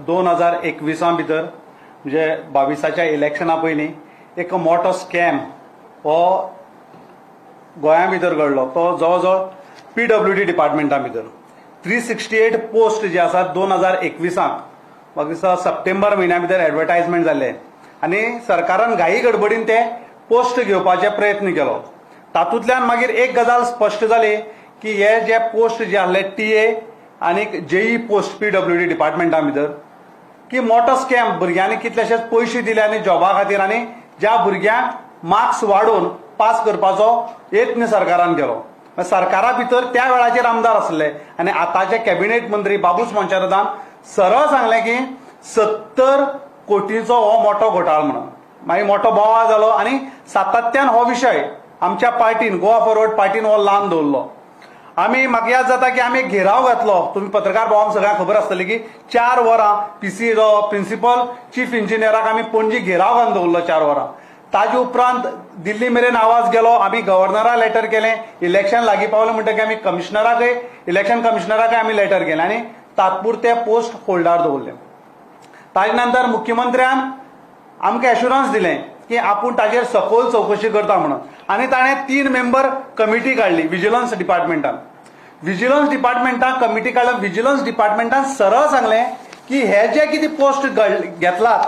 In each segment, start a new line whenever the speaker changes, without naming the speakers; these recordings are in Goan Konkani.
2021 भितर, म्हणजे 22च्या इलेक्शना पयलीं एक मोठो स्कॅम हो गोंया भितर घडलो. तो जवळ जवळ पीडब्ल्यूडी डिपार्टमेंटा भितर 368 पोस्ट जे आसात, 2021 म्हाका दिसता सप्टेंबर म्हयन्या भितर एडवर्टायजमेंट जाल्ले आनी सरकारान घाई गडबडीन ते पोस्ट घेवपाचे प्रयत्न केलो. तातूंतल्यान मागीर एक गजाल स्पश्ट जाली की हे जे पोस्ट जे आहले, टीए आनी जेई पोस्ट पीडब्ल्यूडी डिपार्टमेंटा भितर, की मोठो स्कॅम. भुरग्यांनी कितलेशेच पयशे दिले आनी जॉबा खातीर आनी ज्या भुरग्यांक मार्क्स वाडोवन पास करपाचो यत्न सरकारान केलो. सरकारा भितर त्या वेळाचेर आमदार आसले आनी आतांचे कॅबिनेट मंत्री बाबूश मोन्सेरातान सरळ सांगलें की 70 कोटीचो हो मोठो घोटाळो म्हणून. मागीर मोठो बोवाळ जालो आनी सातत्यान हो विशय आमच्या पार्टीन, गोवा फॉरवर्ड पार्टीन हो लावन दवरलो. आमी, म्हाका याद जाता की आमी एक घेराव घातलो. तुमी पत्रकार भावांक सगळ्यांक खबर आसतली की 4 वरां पीसी, प्रिन्सिपल चीफ इंजिनियराक आमी पणजी घेराव घालून दवरलो 4 वरां. ताजे उपरांत दिल्ली मेरेन आवाज गेलो. आमी गव्हर्नराक लेटर केलें. इलेक्शन लागीं पावलें म्हणटकीर आमी कमिशनराकय, इलेक्शन कमिशनराकय आमी लेटर केलें आनी तात्पुरते पोस्ट होल्डार दवरले. ताजे नंतर मुख्यमंत्र्यान आमकां एश्युरन्स दिलें की आपूण ताजेर सखोल चवकशी करता म्हणून आनी ताणें तीन मेंबर कमिटी काडली विजिलन्स डिपार्टमेंटान. विजिलन्स डिपार्टमेंटान कमिटी काडली. विजिलन्स डिपार्टमेंटान सरळ सांगलें की हे जे कितें पोस्ट घेतलात,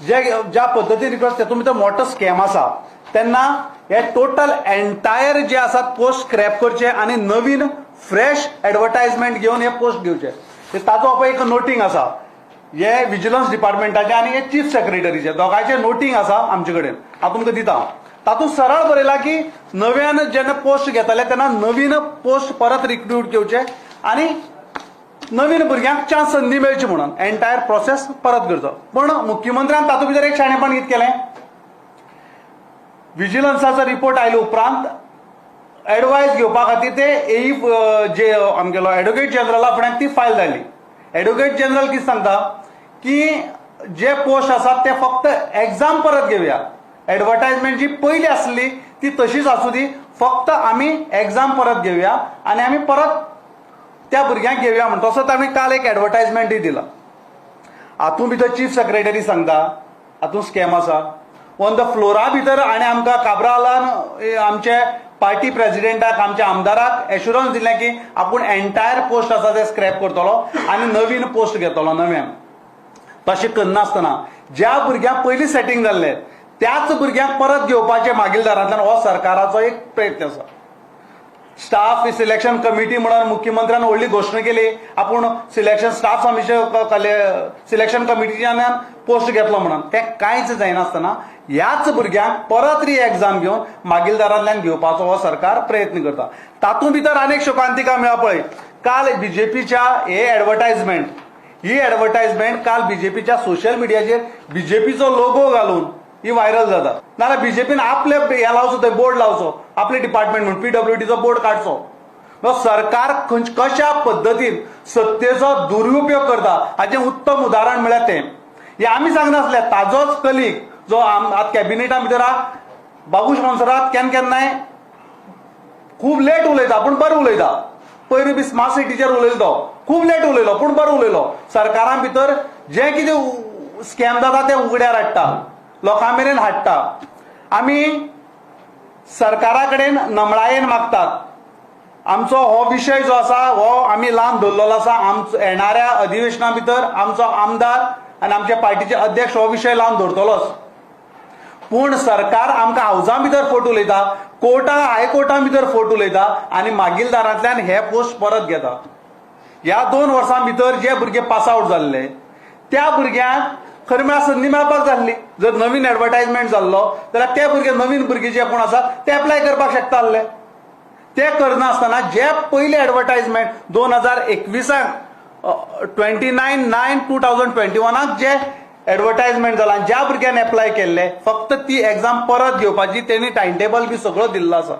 जे ज्या पद्दतीन रिक्वेस्ट, तेतून भितर मोठो स्कॅम आसा. तेन्ना हे टोटल एंटायर जे आसात पोस्ट स्क्रॅप करचे आनी नवीन फ्रेश एडवर्टायजमेंट घेवन हे पोस्ट घेवचे. ताचो पळय एक नोटींग आसा. हे विजिलन्स डिपार्टमेंटाचे आनी हे चीफ सेक्रेटरीचे दोगांयचे नोटींग आसा आमचे कडेन, हांव तुमकां दिता. तातूंत सरळ बरयलां की नव्यान जेन्ना पोस्ट घेतले तेन्ना नवीन पोस्ट परत रिक्रूट घेवचे आनी नवीन भुरग्यांक चान्स, संदी मेळची म्हणून एंटायर प्रोसेस परत करचो. पण मुख्यमंत्र्यान तातूंत भितर एक शाणेपण कितें केलें? विजिलन्साचो रिपोर्ट आयले उपरांत एडवायस घेवपा खातीर ते एई जे आमगेलो एडवोकेट जनरला फुड्यान ती फायल धाडली. एडवोकेट जनरल कितें सांगता की जे पोस्ट आसात ते फक्त एग्जाम परत घेवया, एडवर्टायजमेंट जी पयली आसली ती तशीच आसूं दी, फक्त आमी एग्जाम परत घेवया आनी आमी परत त्या भुरग्यांक घेवया म्हण. तसोच आमी काल एक एडवर्टायजमेंटय दिला. हातूंत भितर चीफ सेक्रेटरी सांगता हातूंत स्कॅम आसा. ऑन the फ्लोरा भितर आनी आमकां काब्रालान, आमचे पार्टी प्रेजिडेंटाक, आमच्या आमदाराक एश्युरन्स दिलें की आपूण एंटायर पोस्ट आसा ते स्क्रॅप करतलो आनी नवीन पोस्ट घेतलो नव्यान. तशें करनासतना ज्या भुरग्यांक पयलीं सेटींग जाल्ले त्याच भुरग्यांक परत घेवपाचे मागीलदारांतल्यान हो सरकाराचो एक प्रयत्न आसा. स्टाफ सिलेक्शन कमिटी म्हणून मुख्यमंत्र्यान व्हडली घोशणा केली, आपूण सिलेक्शन स्टाफ सिलेक्शन कमिटीच्यान पोस्ट घेतलो म्हणून. तें कांयच जायनासतना ह्याच भुरग्यांक परत री एग्जाम घेवन मागीलदारांतल्यान घेवपाचो हो सरकार प्रयत्न करता. तातूंत भितर आनीक शोकांतिका म्हळ्यार पळय, काल बीजेपीच्या हे एडवर्टायजमेंट, ही एडवर्टायजमेंट काल बीजेपीच्या सोशल मिडियाचेर बीजेपीचो लोगो घालून ही व्हायरल जाता. नाजाल्यार बीजेपीन आपले हे लावचो, थंय बोर्ड लावचो आपले डिपार्टमेंट म्हणून, पीडब्ल्यूडीचो बोर्ड काडचो. सरकार कशा पद्दतीन सत्तेचो दुरुपयोग करता हाचें उत्तम उदाहरण म्हळ्यार तें. हें आमी सांगनासले, ताजोच कलीग जो आतां कॅबिनेटा भितर आहा, बाबूश मोन्सेरात, केन्ना केन्नाय खूब लेट उलयता पूण बरें उलयता. पयर बी स्मार्ट सिटीचेर उलयलो तो, खूब लेट उलयलो पूण बरो उलयलो. सरकारां भितर जें कितें स्कॅम जाता तें उगड्यार हाडटा, लोकां मेरेन हाडटा. आमी सरकारा कडेन नमळायेन मागतात, आमचो हो विशय जो आसा हो आमी लांब दवरलेलो आसा. आमचो येणाऱ्या अधिवेशना भितर आमचो आमदार आनी आमच्या पार्टीचे अध्यक्ष हो विशय लावन दवरतलोच. पूण सरकार आमकां हावजा भितर फट उलयता, कोर्टा, हायकोर्टा भितर फट उलयता आनी मागीलदारांतल्यान हे पोस्ट परत घेता. ह्या 2 वर्सां भितर जे भुरगे पास आवट जाल्ले त्या भुरग्यांक खरें म्हळ्यार संदी मेळपाक जाल्ली. जर नवीन एडवर्टायजमेंट जाल्लो जाल्यार ते भुरगे, नवीन भुरगे जे कोण आसात ते एप्लाय करपाक शकता आसले. ते करनासतना जे पयले एडवर्टायजमेंट 2021, 29/9/2021 जे एडवर्टायजमेंट जाला, ज्या भुरग्यान एप्लाय केल्ले, फक्त ती एग्जाम परत घेवपाची तेणी टायम टेबल बी सगळो दिल्लो आसा.